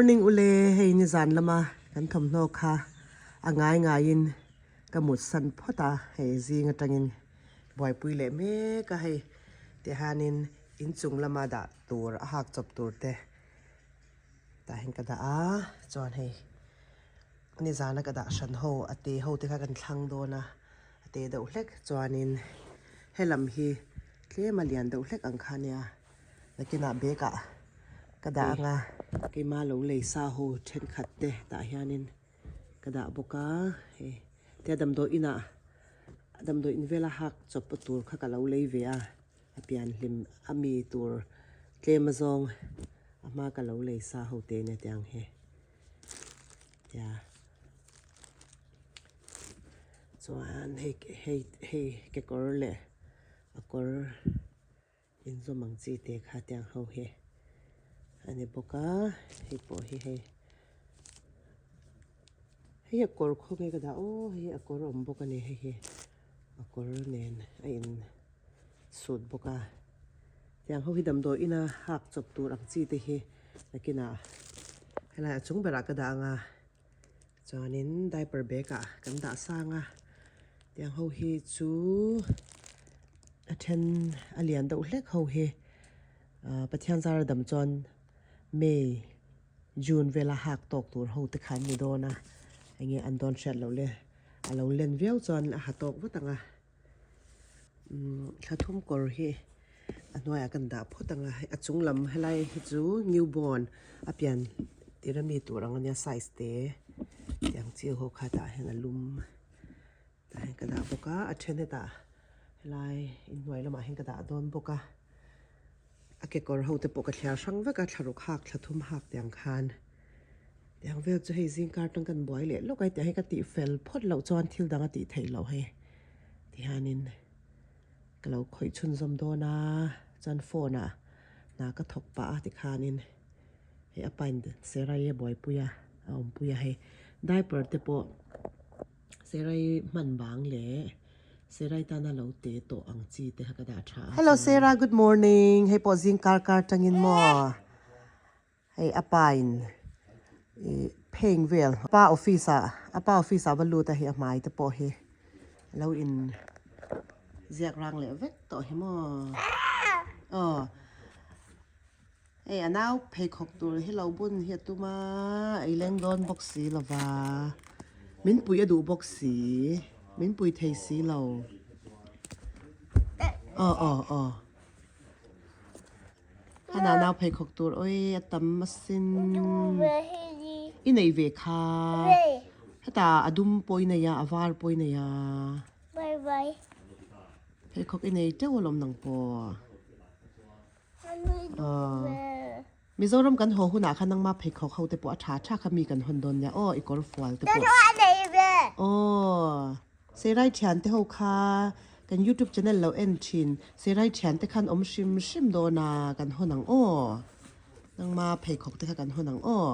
Morning ule, hei nizan lama kan thawmhnaw kha a ngai ngaiin ka mut san phawt a, hei zing atangin buaipui leh mek a hei tihianin inchung lama dah tur a hak chawp tur te tah hian ka dah a chuan hei nizana ka dah hran ho a te ho te kha kan thlang dawn a a te deuh hlek chuanin helam hi tlem a lian deuh hlek ang kha ania. Nakinah bag ah ka dah anga keima lo lei sa ho thenkhat te tah hianin ka dah bawk a hei tia damdawi inah damdawi in vela hak chawp tur kha ka lo lei ve a a pianhlim a mi tur tlem azawng a hma ka lo lei sa ho te nia tiang hi tia chuan hei hei hei kekawr leh a kawr. Inzawm ang chi te kha tiang ho hi a ni bawk a hei pawh hi hei hei a kawr khaw nge ka dah aw hei hi a kawr awm bawk a ni hei hi a kawr nen a in sut bawk a tiang ho hi damdawi ina hak chawp tur ang chi te hi nakinah helai a chung berah ka dah ang a chuanin diaper bag ah kan dah sang a tiang ho hi chu a then a lian deuh hlek ho hi ahh Pathian zara dam chuan May June vela hak tawk tur ho te kha an ni dawn a enge an dawn hriat loh le a lo len viau chuan a ha tawk vat ang a. Umm thla thum kawr hi a hnuaiah kan dah phawt ang a a chung lam helai hi chu new born a pian tir ami tur ang ania size te tiang chi ho kha tah hian a lum tah hian ka dah bawk a a then hetah helai inhnuai lamah hian ka dah dawn bawk a a kekawr ho te pawh ka thliar hrang vek a thla ruk hak thla thum hak tiang khan tiang vel chu hei zingkar tang kan buai leh lawk a hetiang hi ka tih fel phawt loh chuan thil dang a tih theih loh hei. Tihianin ka lo khawih chhunzawm dawn a, chuan phone ah hna ka thawk pah a tikhanin hei a pain Serai a buaipui a, a awmpui a hei diaper te pawh Serai hman bang leh Serai tana lo te tawh ang chi te kha ka dah tha a. Hello Sarah good morning hei pawh zing kar kar tangin maw. Hei a pa in ih pheng vel a pa office ah a pa office ah va lut a hei a hmai te pawh hi lo in ziak rang leh vek tawh hi maw aw hei a nau pheikhawk tur hi lo bun hi a tum a ei leng dawn bawk si lo va min pui a duh bawk si min pui thei si lo aw aw aw. Hana nau pheikhawk tur awi a tam asin. I nei ve kha. Heta a dum pawh i nei a, a var pawh i nei a. Pheikhawk i nei teuh alawm nang pawh. Mizoram kan haw hunah khan nangma pheikhawk ho te pawh a tha tha kha mi kan hawn dawn nia aw i kawr fual te pawh. Aw. Serai thiante ho kha kan youtube channel lo en thin Serai thiante khan awm hrim hrim dawn a kan hawn ang aw nangma pheikhawk te kha kan hawn ang aw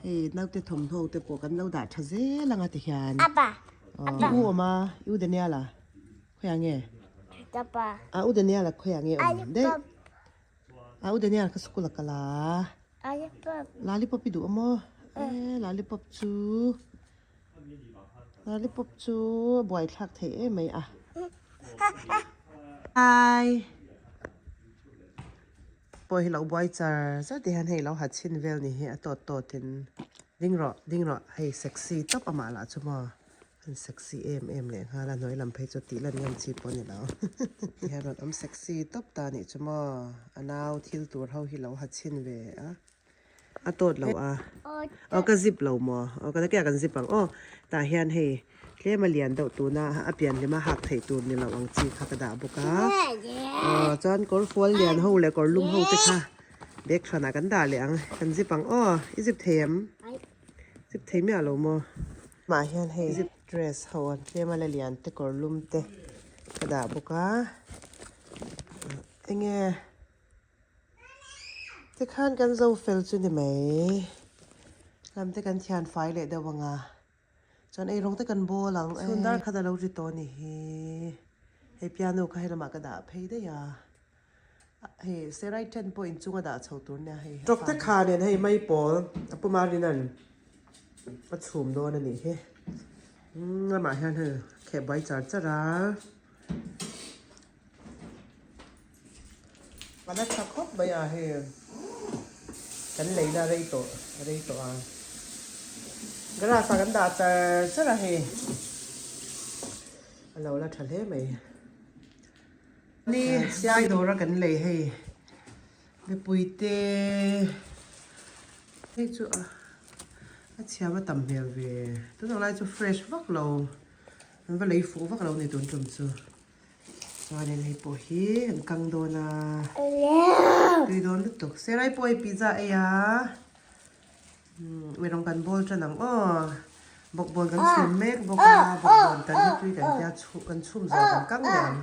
hei naute thawmhnaw te pawh kan lo dah tha zel anga ti hian i u awm a i u Daniel-a khawiah nge a u Daniel-a khawiah nge awm daih a u Daniel kha school a kal a lollipop i duh a maw e lollipop chu. Lollipop chu a buaithlak theih em mai a. Hi. Pawh hi lo buai char char ti hian hei lo ha chhin vel ni hi a tawt tawt in ding rawh ding rawh hei sexy tawp amah lah chu maw an sexy em em leh nghal a hnuai lam phei chu tih lan ngam chi pawh a ni lo ti hian rawn awm sexy tawp ta nih chu maw a nau thil tur ho hi lo ha chhin ve a. A tawt lo a. Aw ka zip lo maw? Aw ka nakih ah kan zip ang aw. Tah hian hei tlem a lian deuh tuna a pian hlima hak theih tur ni lo ang chi kha ka dah bawk a. Aw chuan kawr fual lian ho leh kawr lum ho te kha bag hranah kan dah leh ang. Kan zip ang aw. I zip thei em? Zip thei miah lo maw? Mah hian hei zip dress ho an tlem a la lian te kawr lum te ka dah bawk a. Enge? Tikhan kan zo fel chu ni mai. Lam te kan thian fai leh deuh ang a. Chuan eirawng te kan bawl ang. Chhun dar khat a lo ri tawh a ni hi. Hei piano kha helamah ka dah phei daih a. Hei serai tent pawh inchung a dah chho tur nia hei. Tawk te kha nen hei mai pawl a puma rin an a chhum dawn a nih hi. Umm amah hian hei kheh buai char char a. A la tha khawp mai a hei kan leina rei tawh rei tawh a. Grass ah kan dah char char a hei a lo la tha hle mai. Ni siai dawra kan lei hei mipui te hei chu a a chhiam a tam hmel ve tunah lai chu fresh vak lo an va lei fuh vak lo ni tun tum chu chuanin hei pawh hi an kang dawn a tui dawn lutuk serai pawh hei pizza ei a. Umm rawng kan bawl tan ang aw bawkbawn kan chhum mek bawk a bawkbawn tan hi tui kan tia chhu kan chhum zawh kan kang leh ang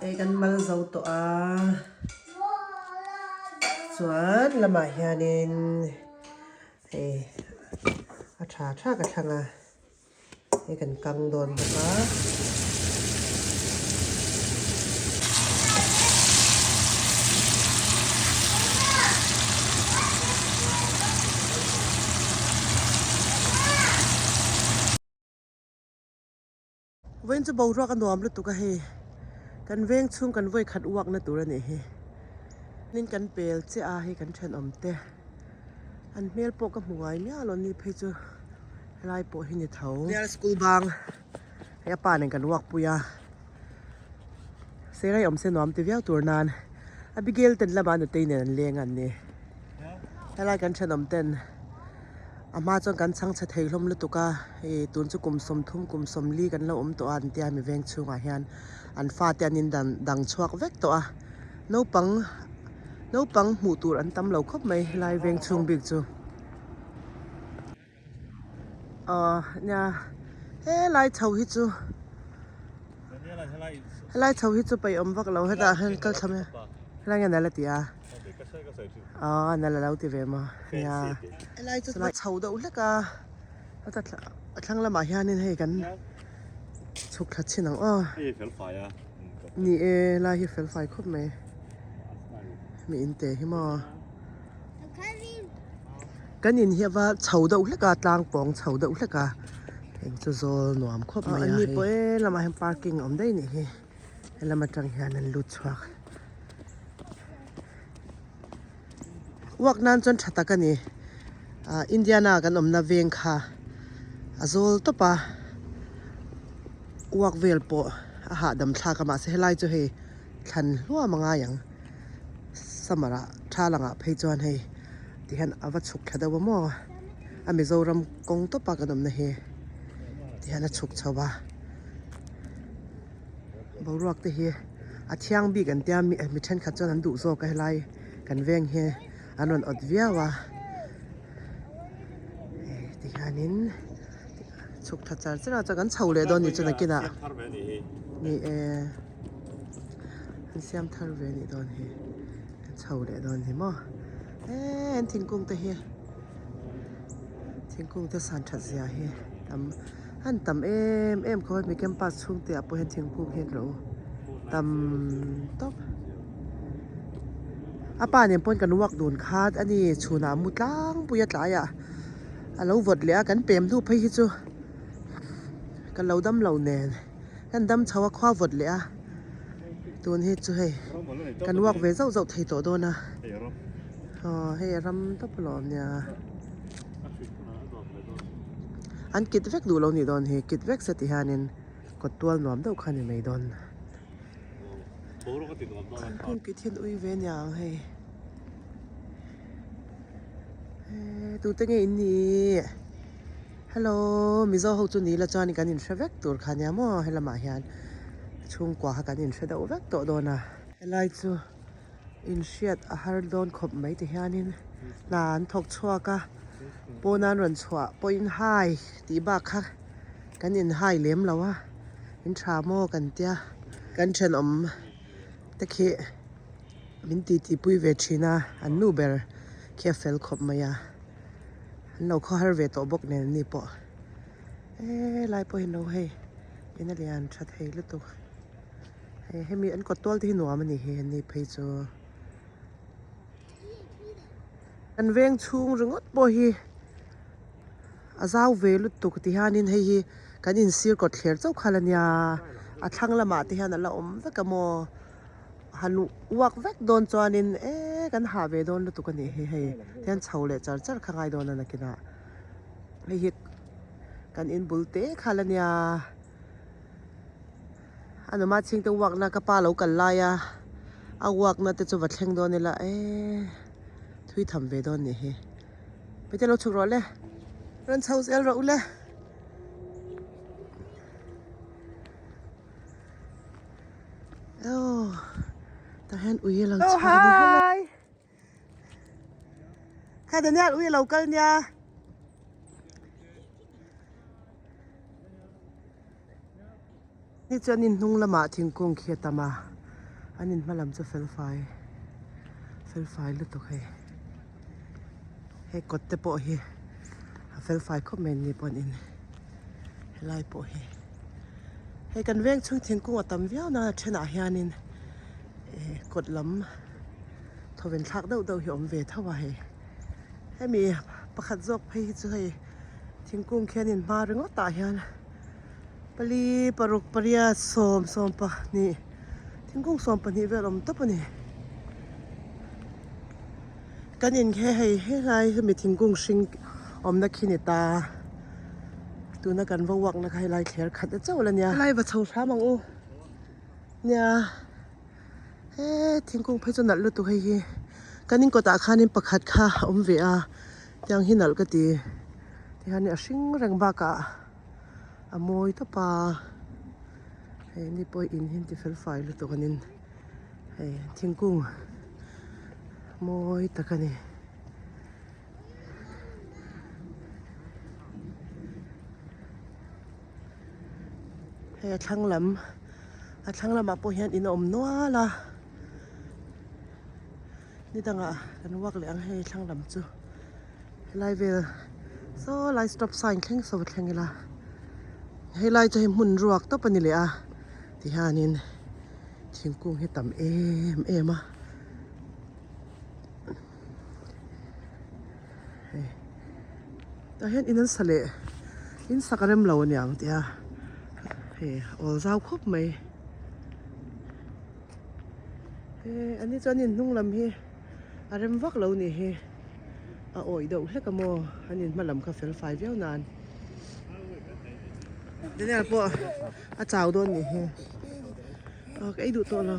hei kan mal zo tawh a chuan lamah hianin hei a tha tha ka thlang a. Hei kan kang dawn bawk a. Vawiin chu boruak a nuam lutuk a hei. Kan veng chhung kan vawi khat uak na tur a nih hi. Tin kan pel chiah a hei kan thenawm te. An hmel pawh ka hmu ngai miah lo ni phei chu. Helai pawh hi ni tho. Bial school bang hei a pa nen kan walk pui a Serai awm se nuam ti viau tur nan Abigail ten lamah nutei nen an leng an ni. Helai kan thenawm ten a hma chuan kan chhang chhe thei hlawm lutuk a hei tun chu kum 30 kum 40 kan lo awm tawh a an tia mi veng chhungah hian an fate an in dan dang chhuak vek tawh a naupang naupang hmuh tur an tam lo khawp mai helai veng chhung bik chu. Aw nia helai chho hi chu helai chho hi chu paih awm vak lo hetah hian kal thla mai helai nge nal a ti a aw nal a lo ti ve maw nia helai chu chho deuh hlek a a thlang lamah hianin hei kan chhuk thla chhin ang aw ni e helai hi fel fai khawp mai mi in te hi maw. Kan in hi a va chho deuh hlek a tlang pawng chho deuh hlek a eng chu zawl nuam khawp mai a hei pawh e lamah hian parking a awm daih anih hi helam atang hian an lut chhuak uak nan chuan tha tak a ni ah Indiana kan awmna veng kha a zawl tawp a uak vel pawh a hahdam thlak a mahse helai chu hei thlan hluam a ngai ang. Summer ah tha langah phei chuan hei ti hian a va chhuk thla deuh a maw a Mizoram kawng tawpa kan awmna hi ti hian a chhuk chho a boruak te hi a thiang bik an tia mi mi thenkhat chuan an duh zawk a helai kan veng hi an rawn awt viau a hei ti hianin chhuk thla char char a chuan kan chho leh dawn ni chu nakinah ni e. An siam thar ve anih dawn hi an chho leh dawn hi maw eee an thingkung te hi thingkung te san that zia hi tam an tam em em khawp a mi campus chhung te ah pawh hian thingkung hi an rawh u tam tawp a pa nen pawn kan walk dun khat a ni chhunah a mu tlangpui a tlaiah a lo vawt leh a kan pem hnu phei hi chu ka lo dam lo nen. Kan dam chho a khua vawt leh a tun hi chu hei kan walk ve zauh zauh thei tawh dawn a aw hei a ram tawp alawm nia an kit vek duh lo nih dawn hi kit vek se ti hianin kawt tual nuam deuh kha a ni mai dawn thingkung kit hian ui ve nia ang hei eee tute nge in nih. Hello Mizo ho chu ni la chuan kan inhre vek tur kha nia maw helamah hian chhungkua kha kan inhre deuh vek tawh dawn a. Helai chu inhriat a har dawn khawp mai ti hianin hna an thawk chhuak a pawn an rawn chhuah pawhin hai tih bak kha kan inhai lem lo a in tha maw kan tia kan thenawm te khi min titi pui ve thin a an nu ber khi a fel khawp mai a. An lo khaw har ve tawh bawk nen ani pawh he lai pawh hi no hei in a lian tha thei lutuk. Hei hemi an kawt tual te hi nuam a ni hi ni phei chu. An veng chhung ringawt pawh hi a zau ve lutuk ti hianin hei hi kan insir kawt thler chauh kha la nia a thlang lamah te hian a la awm vek a maw han uak vek dawn chuanin eee kan hah ve dawn lutuk a nih hi hei tihian chho leh char char kha ngai dawn a nakinah hei hi kan inbul te kha la nia. A numa chhingte uakna ka pa lo kal lai a, a uakna te chu va thleng dawn ila eee thui tham ve dawn nih hi. Mite lo chhuk rawh le, rawn chho zel rawh u le. Aww tah hian ui a lang chhuak a ni hello. Kha Daniel ui a lo kal nia. Ni chuan in hnung lamah thingkung khi a tam a, an in hma lam chu fel fai fel fai lutuk hei. Hei kawt te pawh hi a fel fai khawp mai ni pawh an in helai pawh hi. Hei kan veng chhung thingkung a tam viau na a thenah hianin eh kawt lam thawven thlak deuh deuh hi a awm ve tho a hei. Hemi pakhat zawk phei hi chu hei thingkung khian in hma ringawt ah hian pali paruk pariat sawm sawm pahnih thingkung sawm pahnih vel awm tawp a ni. Kan in khi hei helai hemi thingkung hring awmna khi ni ta tuna kan va uak na kha helai thler khat na chauh la nia. Helai va chho hram ang u nia. He thingkung phei chu nalh lutuk hei hi kan in kawtah khanin pakhat kha a awm ve a tiang hi nalh ka ti tihianin a hring reng bakah a mawi tawp a hei ni pawh in hi an ti fel fai lutuk anin hei thingkung mawi tak a ni. Hei a thlang lam a thlang lamah pawh hian in a awm nual a ni dangah kan walk leh ang hei thlang lam chu helai vel saw lai stop sign thleng saw thleng ila helai chu hei hmun ruak tawp a ni leh a tihianin thingkung hi tam em em a hei tah hian in an sa leh in sak a rem lo a niang tih a hei awl zau khawp mai he an ni chuan in hnung lam hi a rem vak lo nih hi a awih deuh hlek a maw an in hma lam kha fel fai viau nan Daniel pawh a chau dawn nih hi aw ka ei duh tawh lo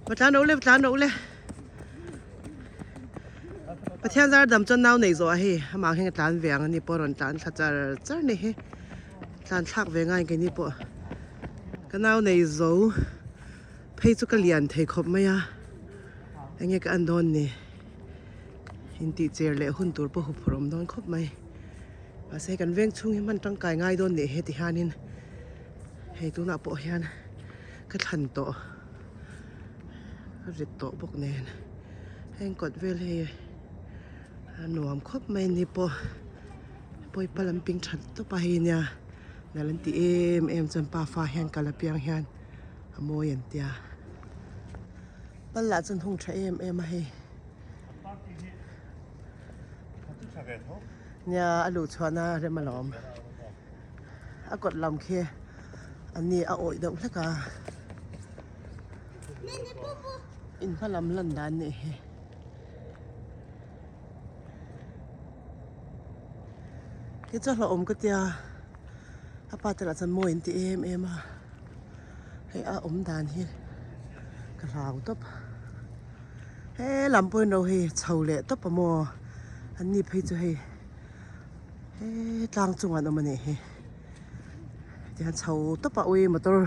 va tlan ro le va tlan ro le. Pathian zar dam chuan nau nei zawh a hei amah hian ka tlan ve ang a ni pawh a rawn tlan thla char char ni hi tlan thlak ve ngai keini pawh ka nau nei zo phei chu ka lian thei khawp mai a enge ka en dawn ni intih cher leh hun tur pawh huphurh awm dawn khawp mai mahse kan veng chhung hi hman tangkai ngai dawn nih heti hianin hei tunah pawh hian ka thlan tawh. A rit tawh bawk nen heng kawt vel hi a nuam khawp mai ni pawh pawipa lam ping that tawp a hei nia nal an ti em em chuan pafa hian kal apiang hian a mawi an tia pal lah chuan hung tha em em a hei nia a luh chhuahna rem alawm a kawt lam khi an ni a awih deuh hlek a. In hma lam lan dan nih hi. Khi chu hlauhawm ka tia a pa te lah chuan mawi an ti em em a hei a awm dan hi ka hlau tawp he lam pawhin ro hei chho leh tawp a maw an ni phei chu hei he tlang chungah an awm a nih hi. Tihian chho tawp a ui motor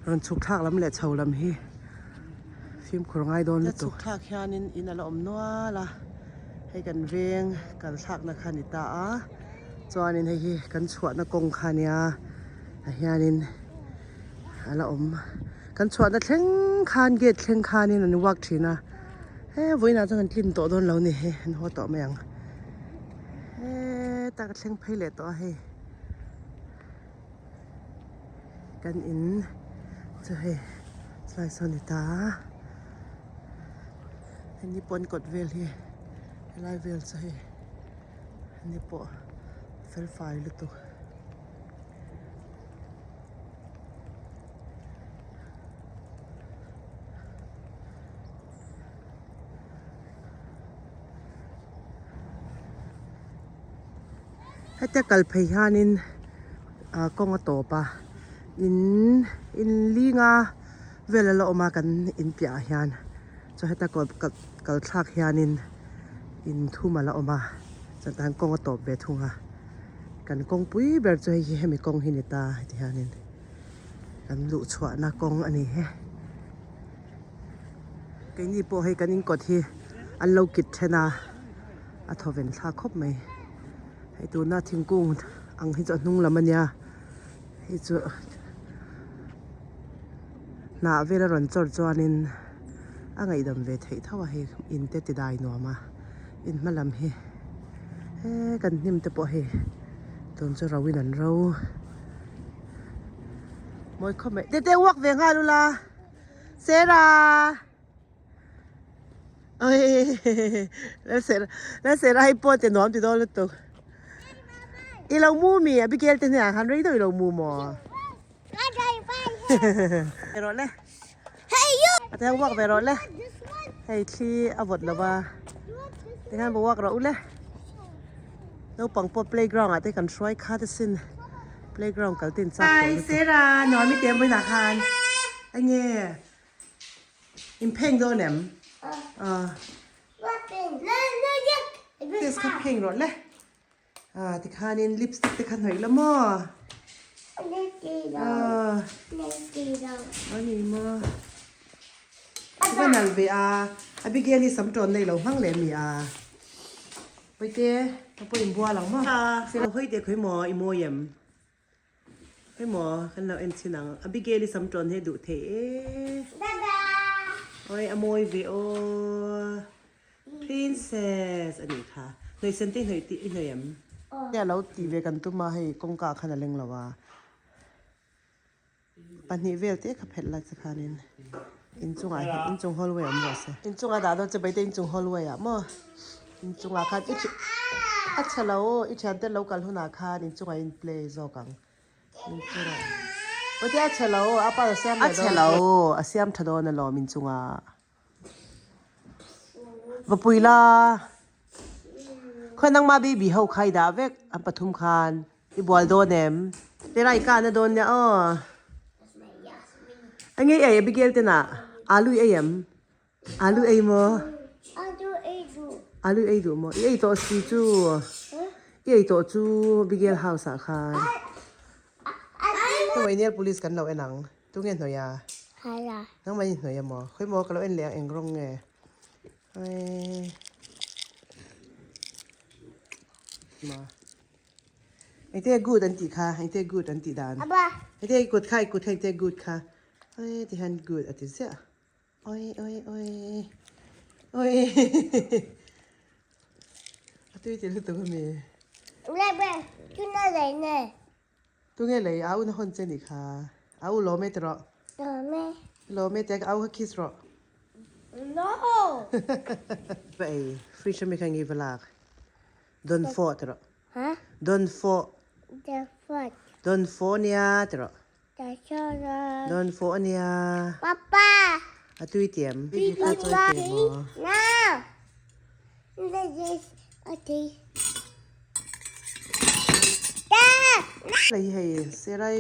rawn chhuk thlak lam leh chho lam hi fimkhur ngai dawn lutuk. Chhuk thlak hianin in a la awm nual a, hei kan veng kal thlakna kha a ni ta a, chuanin hei hi kan chhuahna kawng kha a nia ah hianin a la awm kan chhuahna thleng khan gate thleng khanin an walk thin a, he vawiinah chuan kan tlin tawh dawn lo ni hei an haw tawh mai ang hetah ka thleng phei leh tawh a hei. Kan in chu hei. Tlai sawn ni ta a, hemi pawn kawt vel hi helai vel chu hei ni pawh fel fai lutuk. Hetia kal phei hianin ah kawng a tawp a in in linga vel a la awm a kan in piah ah hian chuan heta kal kal thlak hianin in thum a la awm a chuan tah hian kawng a tawp ve thung a kan kawngpui ber chu hei hi hemi kawng hi a ni ta heti hianin kan luh chhuahna kawng a ni he. Keini pawh hei kan inkawt hi an lo kit then a, a thawven thlak khawp mai. Hei tuna thingkung ang hi chu a hnung lam a nia, hei chu hnah vel a rawn chawr chuanin a ngaihdam ve theih tho a hei in te ti dai nuam a, in hma lam hi he kan hnim te pawh hei tun chu ro in an ro mawi khawp mai. Tete uak ve nghal ula. Sarah oi la Sarah la Sarah hei pawh te nuam ti dawn lutuk i lo mu mi Abigail te hnenah khan rei deuh i lo mu maw ve rawh le a te hian walk ve rawh le hei thli a vawt lo va tikhan va walk rawh u le naupang pawh playground ah te kan hruai khat asin. Playground kal te in chak tawh lutuk. Sarah, nuam i ti em vawiinah khan? Enge? In pheng dawn em? Ah. Test kha pheng rawh le. Ah, tikhanin lipstick te kha hnawih la maw? Ah. Ani maw? I va nal ve a. Abigail hi sam tawn nei lo hmang leh mi a? Pawite, ka pawh in bual ang maw? Sir, hawi teh khawi maw i mawi em? Khawi maw kan lo en chhin ang. Abigail i sam tawn hi a duh thei e. Awi a mawi ve aw. Princess a nih kha. Hnawih sen te i hnawih tih i hnawih em? A lo tih ve kan tum a, hei kawngka ah khan a leng lo a. Pahnih vel te kha phelh la che khanin inchungah hian inchung hallway awm rawh se. Inchungah dah dawn che baite inchung hallway ah maw inchungah khan i a chhe lo i thiante lo kal hunah khan inchungah in play zawk ang inchungah baite a chhe lo a pa a siam leh dawn a chhe lo a siam tha dawn alawm inchungah. Va pui la, khawi nangma baby ho kha i dah vek an pathum khan i bual dawn em? Tera i kah na dawn nia aw. Enge i ei Abigail te nah alu i ei em? Alu ei maw? Alu ei duh maw? I ei tawh si chu i ei tawh chu Abigail house ah khan. Hei nail polish kan lo en ang. Tunge hnawih a? Hala. Nangmah in hnawih a maw? Khawi maw ka lo en leh ang eng rawng nge? Aii. Ma. Engte good an tih kha, engte good an tih dan. Aba. Engte i kut kha, i kut kha engte good kha. Aii ti hian good a ti ziah. Oi oi oi. Oi. A tui ti lutuk ami. Lebe, tuna lei ne. Tunge lei a una hawn che nih kha. A u lawm e ti rawh. Lawm e. Lawm e tia ka au kha kiss rawh. No. Va ei fridge ami kha nge va lak. Don fawh ti rawh. Ha? Don fawh. Don fawh. Don fawh nia ti rawh. Don fawh. Don fawh nia. Papa. A tui ti em? Baby kha chawi pe maw? No. This is a tea. Hei hei serai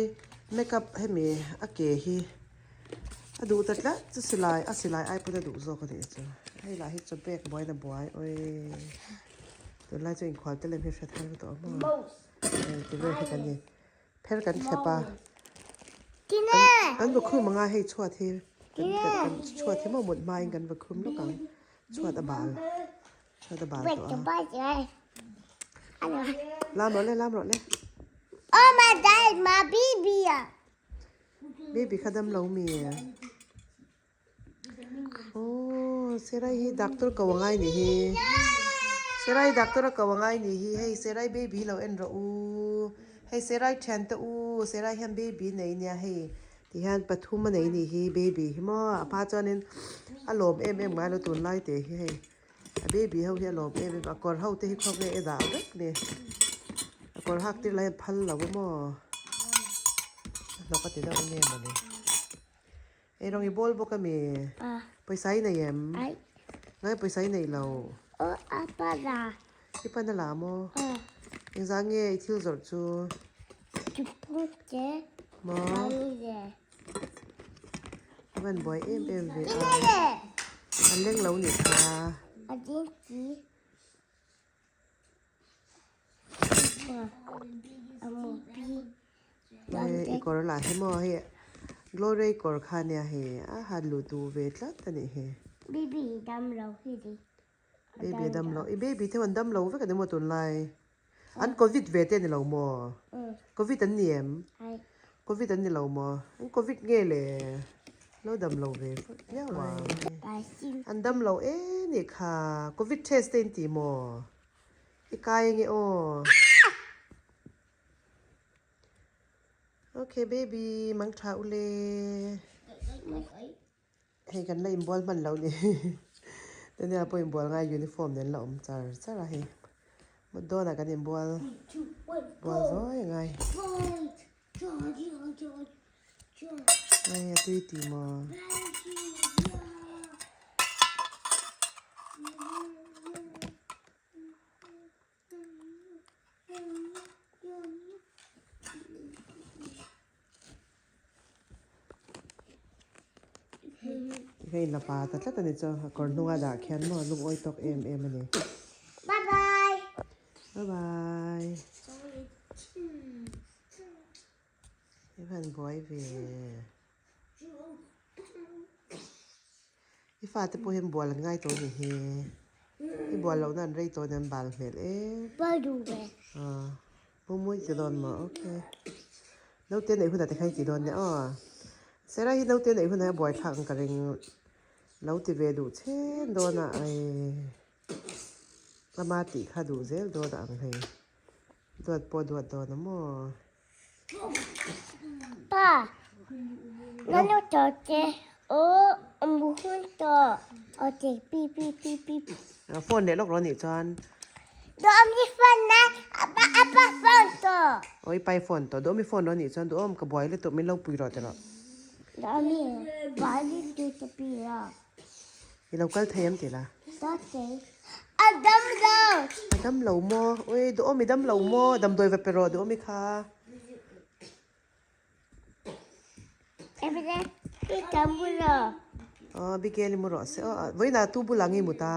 makeup hemi a ke hi a duh ta tlat chu silai a silai ai pawn a duh zawk a nih chu hei lah hi chaw bag buaina buai awii tunlai chu inkhual te lem hi hre thar tawh a maw hei ti vel hi kan ni pher kan thlep a kan vakhum anga hei chhuat hi kan chhuat hi maw mut hmain kan vakhum lawk ang chhuat a bal. Chhuat a bal tawh a. Lam rawh le, lam rawh le. Oh my dad, my baby. Baby kha dam lo mi. Oh, Serai hi doctor ko angai ni hi. Serai doctor a ko angai ni hi. Hei Serai baby lo en rawh u. Hei Serai thian te u. Serai hian baby nei nia hei. Tihian pathum a nei nih hi baby hi maw a hma chuanin a lawm em em ngai lo tunlai teh hi hei a baby ho hi a lawm em em a kawr ho te hi khawp nge e dah vek ni a kawr hak tir lai hian phal lo a maw a hnawk a ti deuh nge mawni ei rawng i bawl bawk a mi pawisa i nei em ngai pawisa i nei lo i pan a la maw engzah nge i thil zawrh chu. Maw a van buai em em ve a an leng lo nih kha. I kawr lah hi maw hei Glory kawr kha nia hei a han luh duh ve tlat a nih hi. Baby a dam lo i baby te ho an dam lo vek a ni maw tunlai. An covid ve te a ni lo maw? Covid an ni em? Covid an ni lo maw? An covid nge le? Lo dam lo ve viau ang. An dam lo e nih kha. Covid test te in ti maw? I kai ange aw. Okay baby, mang tha ule. Hei kan la inbual hman lo ni. Daniel pawh inbual ngai uniform nen la awm char char a hei. Mut dawnah kan inbual bual zuai ngai. Hei a tui ti maw. Hei la pa ta tlat a ni chu a kawr hnunga dah khian maw lungawi tawk em em a ni. Bye bye. Bye bye. I van buai ve. I fate pawh hian bual an ngai tawh a ni hi. I bual lohna an rei tawh a ni an bal hmel em. Bual duh ve. Aw pumui ti dawn maw okay. Naute neih hunah te khan i ti dawn nia aw. Sarah hi naute neih hunah a buai thlak ang ka ring lo ti ve duh chhen dawn a ai ama tih kha duh zel dawn a ang hei. Duat pawh duat dawn a maw. Pa, nanu tawh te aw mu hun tawh aw te pi pi pi pi. Phone leh lawk rawh nih chuan. Duhawm i phone na apa apa phone tawh. Aw i pai phone tawh duhawm i phone rawh nih chuan duhawm ka buai lutuk min lo pui rawh ti rawh. Duhawm i buai lutuk te pi rawh. I lo kal thei em ti la? Kal thei. A dam lo. A dam lo maw? Ui duhawm i dam lo maw? Damdawi va pe rawh duhawm i kha. I tam bu lo. Aw Abigail i mu rawh se aw. Vawiinah tu bulah nge i mut a?